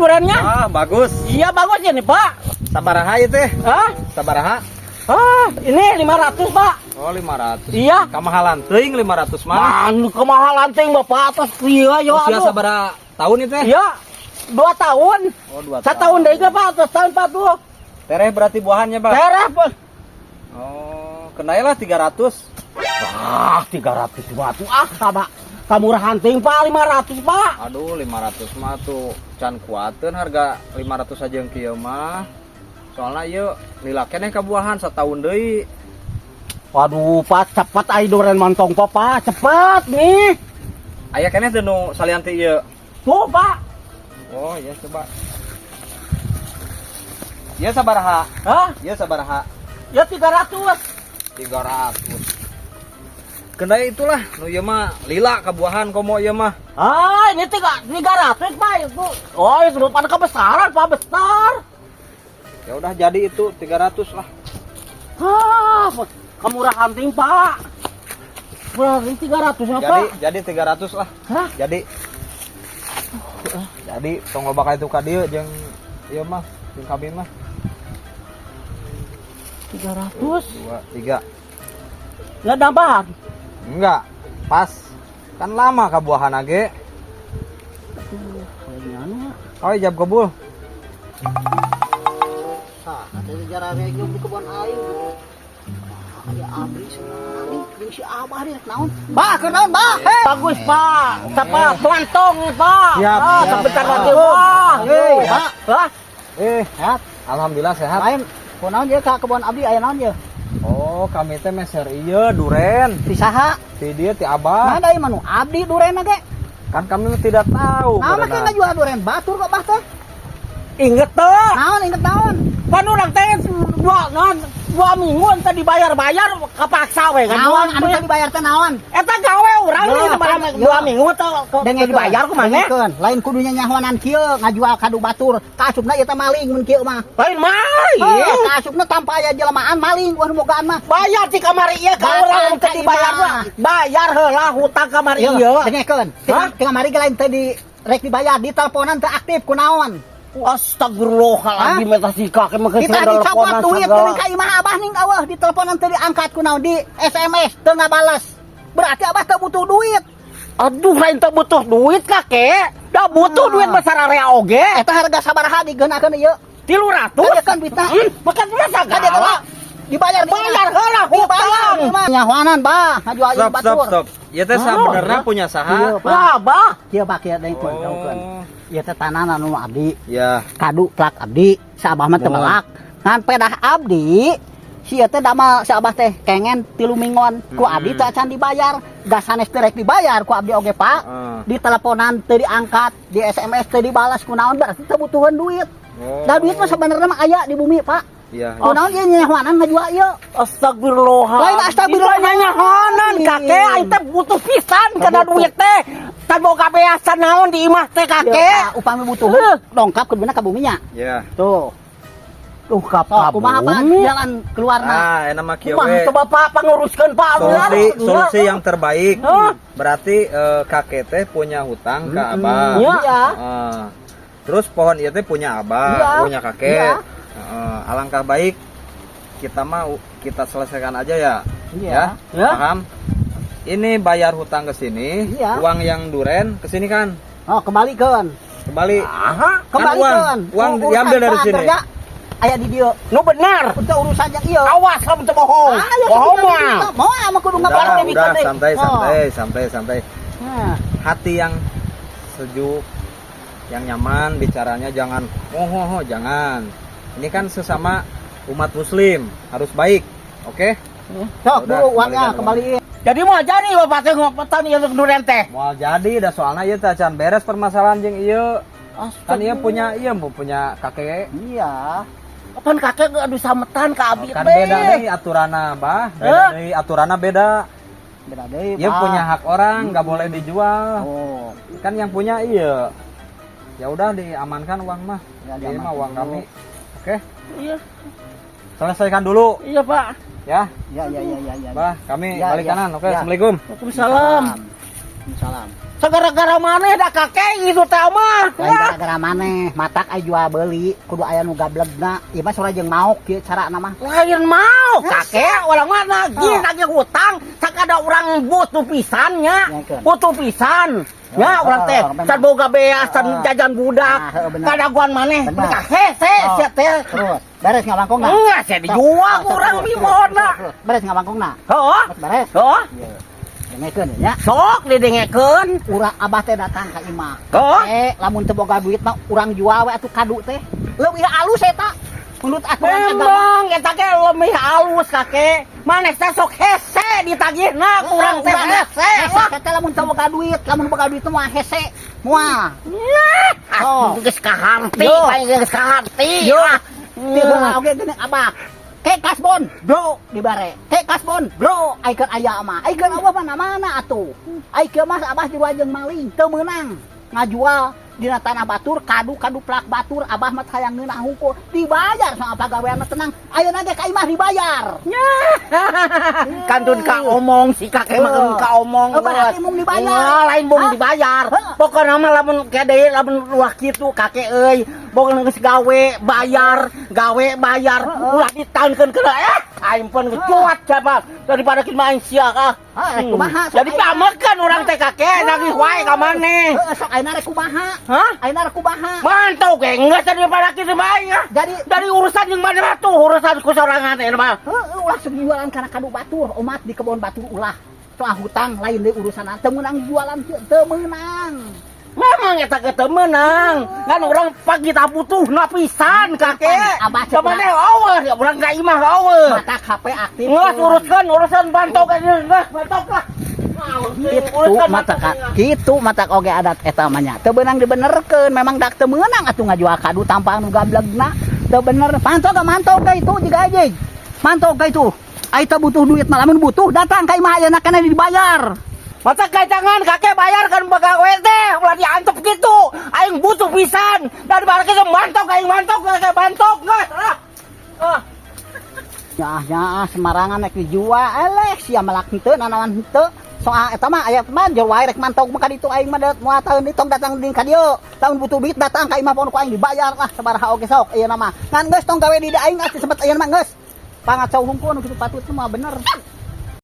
Durennya? Ah, bagus. Iya, bagus ini, Pak. Sabaraha ieu teh? Hah? Sabaraha? Ah, ini 500, Pak. Oh, 500. Iya. Kamahalan teuing 500 mah. Man, kemahalan teuing Bapak atas iya yo. Usia Aduh. sabaraha tahun itu teh? Iya. 2 tahun. Oh, 2 Setahun deui ge, Pak, atas tahun, Pak, tuh. Tereh berarti buahannya, Pak. Tereh, Pak. Oh, kenailah 300. Ah, 300 batu. Ah, sama. Kamurahan teuing, Pak, 500, Pak. Aduh, 500 mah tuh can kuateun harga 500 aja yang kieu mah. Soalnya ieu lila keneh kabuahan setahun deui. Waduh, Pak, cepat ai duren mantong, Pak, Pak. Cepat nih. Aya keneh teu nu salian ti ieu? Tuh, Pak. Oh, iya, coba. Ieu sabaraha? Hah? Ieu sabaraha? Ya 300. 300. Kendai itulah, nu ieu mah lila kabuahan komo ieu mah. Ah, ini 300, Pak, itu. Oh, itu pada kebesaran, Pak, besar. Ya udah, jadi itu 300 lah. Ah, kemurahan ting, Pak. Murah 300 ya, Jadi Pak. jadi 300 lah. Hah? Jadi jadi tong loba ka itu ka dieu jeung ieu mah, jeung kami mah. 300. 2 3. Nggak nambahan. Enggak. Pas. Kan lama kabuahan ge. Aduh, kayaknya. Oh, ijab kabul. Sah, teh jarare di kebun aing. Ah, aya abri sekali. Jeung si Abah dia naon? Bah, keur naon, Bah? Hei. Bagus, Pak. Cepat, mantong nih, Pak. Siap, Ah, siap. sebentar lagi, Pak. Hei, Pak. Hah? Eh, Sehat. Alhamdulillah sehat. Lain, kunaon ieu ka kebun abdi, aya naon ieu? Oh, kami teh meser ieu duren. Ti saha? Ti dieu, ti Abah. Mana ieu mah nu abdi duren ge? Kan kami tidak tahu. Naon make berenang. ngajual duren batur kok Bah teh? Inget tuh. Naon inget naon? Pan urang teh dua non 2 minggu ente dibayar-bayar kepaksa we kan. Naon anu teh dibayar teh naon? Eta gawe urang nih Ya, kemarin ya. 2 minggu teh dibayar ku maneh. Dengekeun, lain kudunya nyahonan kieu ngajual kadu batur. Kaasupna ieu teh maling mun kieu mah. Lain maling. Heuh, kaasupna tanpa aya jelemaan maling wah mogaan mah. Bayar di kamari ieu ka Datang urang teh ka dibayar imah. mah. Bayar heula hutang kamari ieu. Dengekeun. Hah? Ti kamari ge lain teh di rek dibayar, di teleponan teh aktif kunaon? Astagfirullahaladzim, eta si kakek mah Kita dicopot duit geuning ka imah Abah ning eueuh, di teleponan teh diangkat kunaon, di SMS teu ngabales. Berarti Abah teu butuh duit. Aduh, lain teu butuh duit, Kakek. Da butuh Ah. duit besar area oge. Eta harga sabaraha digeunakeun ieu? 300. Kadekan duitna. Makan masa Kadekan segala. Dibayar di Bayar heula Dibayar hutang. di imah. Nyahoanan, Bah, ngajual ieu Stop, stop, batur. stop. Ieu teh Oh, sabenerna ya. punya saha? Iya, Pak. Lah, Bah. Kieu, Pak, kieu dengkeun, dengkeun. Oh. Ieu teh tanah anu abdi. Ya. Kadu plak abdi, si Abah mah teu Mohon. melak. Ngan pedah abdi, si ieu teh damal si Abah teh kengen 3 minggon. Ku abdi teh acan dibayar, gas sanes teh rek dibayar ku abdi oge, Pak. Heeh. Di teleponan teu diangkat, di SMS teu dibalas kunaon, berarti teu butuheun duit. Oh. Da duit mah sebenarnya mah aya di bumi, Pak. Iya. Kunaon ieu nyahoanan ngajual ieu? Astagfirullah. Lain astagfirullah. Nyahonan, Kakek, aing teh butuh pisan kana duit teh. Tan boga beasan naon di imah teh, Kakek. Ieu, upami butuh dongkap kuduna ka buminya. Ya. Tuh. Tuh kap Sok kumaha, Pak, jalan keluarna? Ah, enak mah kieu Kumaha we. coba, Pak, panguruskeun, Pak. Solusi solusi yang terbaik. Hah? Berarti kakek teh punya hutang ke Abah. Iya. Iya. Heeh. Terus pohon ieu teh punya Abah, Iya. punya kakek. Iya. Heeh, alangkah baik kita mau kita selesaikan aja ya. Iya. Ya, Ya. paham? Ini bayar hutang ke sini, Iya. uang yang duren ke sini kan. Oh, kembalikan. Kembali. Aha. Kan Kembalikan. uang diambil dari Urusan sini. kerja aya di dieu. Nu benar. Untuk urusan yang ieu. Awas kamu teu bohong. Ah, ya, Bohong kudu mah. Mau ama kudu Udah, ngabalas udah, santai, Oh. santai, santai, santai. Nah, Hati yang sejuk, yang nyaman bicaranya, jangan oh, oh, oh, jangan. Ini kan sesama umat muslim, harus baik. Oke? Sok Udah, dulu uangnya kembalikan. Kembaliin. Jadi mau jadi bapak teh ngopetan ieu duren teh. Mau jadi dah, soalnya ieu teh acan beres permasalahan jeung ieu. Kan ieu punya ieu punya kakek. Iya. Kapan kakek aduh sametan ka abi Kan teh. beda deui aturanna, Bah. Beda Eh? deui aturanna beda. Beda deui, Ieu Pak. punya hak orang, nggak boleh dijual. Oh. Kan yang punya iya. Ya udah, diamankan uang mah. Ya, Ini mah diamankan uang dulu. kami. Oke, Iya, selesaikan dulu iya, Pak. Ya. Ya ya ya ya ya. Bah, kami Ya, balik ya. kanan. Oke, Ya. assalamualaikum. Waalaikumsalam. Waalaikumsalam. Sagara-gara maneh da, Kakek, itu teh mah. Lain gara-gara maneh, matak ai jual beli kudu aya nu gablegna. Ieu mah sora jeung maok kieu carana mah. Lain mau, Kakek, orang mana nagih nagih hutang, sakada urang butuh pisan nya. Nyakeun. Butuh pisan. Ya, Oh, urang teh oh, bener. can boga beas, can jajan budak. Ah, heeh, bener. Kadaguan maneh, Bener. mereka hese Oh. sia teh. Terus, beres ngawangkongna? Enggak, saya dijual ku urang bimona. Terus, beres ngawangkongna? Heeh. Beres. Heeh. Ieu. Dengekeun nya. Sok didengekeun. Urang abah teh datang ka imah. Heeh. Eh, lamun teu boga duit mah urang jual we atuh kadu teh. Leuwih alus eta. Menurut aturan agama. Memang eta ge lebih halus, Kakek. Maneh teh sok hese ditagihna ku urang teh hese. Hese teh lamun teu boga duit, lamun boga duit mah hese. Moal. Ah, geus kaharti, Yo. paling geus kaharti. Yo. Ah. Ti heula oge geuning abah. Ke kasbon, bro, dibare. Ke kasbon, bro, aikeun aya mah. Aikeun abah mana mana atuh. Aikeun mah abah jual jeung maling, teu meunang. Ngajual dina tanah batur, kadu-kadu plak batur, abah mah hayang ngeunah hungkul. Dibayar sama pagawean mah tenang. Ayeuna ge ka imah dibayar. Kantun ka omong si Kakek mah kantun ka omong. Oh, berarti mung dibayar. Wah, lain mung Hah? dibayar. Hah? Pokokna mah lamun kade lamun ulah kitu, Kakek euy. Pokokna geus gawe bayar, gawe bayar, ulah ditankeun kena eh. Aing pun geus siapa daripada kieu mah aing sia ah. Hah, rek kumaha, sok Jadi aing. pamekeun urang teh, Kakek, nagih wae ka maneh. Heeh, sok ayeuna rek kumaha? Hah? Ayeuna rek kumaha? Mantau ge geus daripada kieu mah aing ah. Jadi Dari urusan yang mana tuh urusan ku sorangan teh mah. Heeh, ulah sok jualan kana kadu batur, omat di kebon batur ulah. Soal hutang lain deui urusan teu meunang jualan kieu, teu meunang. Memang eta ge teu meunang. Kan urang pagi tak butuh na pisan, Kakek. Abah cek Ka maneh eueuh, ya urang ka imah eueuh. Mata HP aktif. Geus uruskeun urusan bantok aja geus bantok lah. Gitu mata kitu mata oge adat eta mah nya. Teu beunang dibenerkeun, memang dak teu meunang atuh ngajual kadu tanpa anu gablegna. Teu bener. Mantau ga mantau ga itu jiga aja. Mantau ga itu. Ai teu butuh duit mah lamun butuh datang ka imah ayeuna kana dibayar. Masa kacangan Kakek bayar kan pegawai teh ulah diantep gitu. Aing butuh pisan. Daripada kita mantok aing mantok Kakek bantok geus. Ah. Ah. Ya ya semarangan rek dijual eleh sia melak henteu nanaon henteu. Soal eta mah aya mah jol wae rek mantau mah ka ditu aing mah moal taeun ditong datang di ka dieu. Lamun butuh duit datang ka imah pon ku aing dibayar lah sabaraha oge sok ieu mah. Ngan geus tong gawe di dieu aing atuh sempat ayeuna mah geus. Pangacau hungkul nu kitu patut mah bener.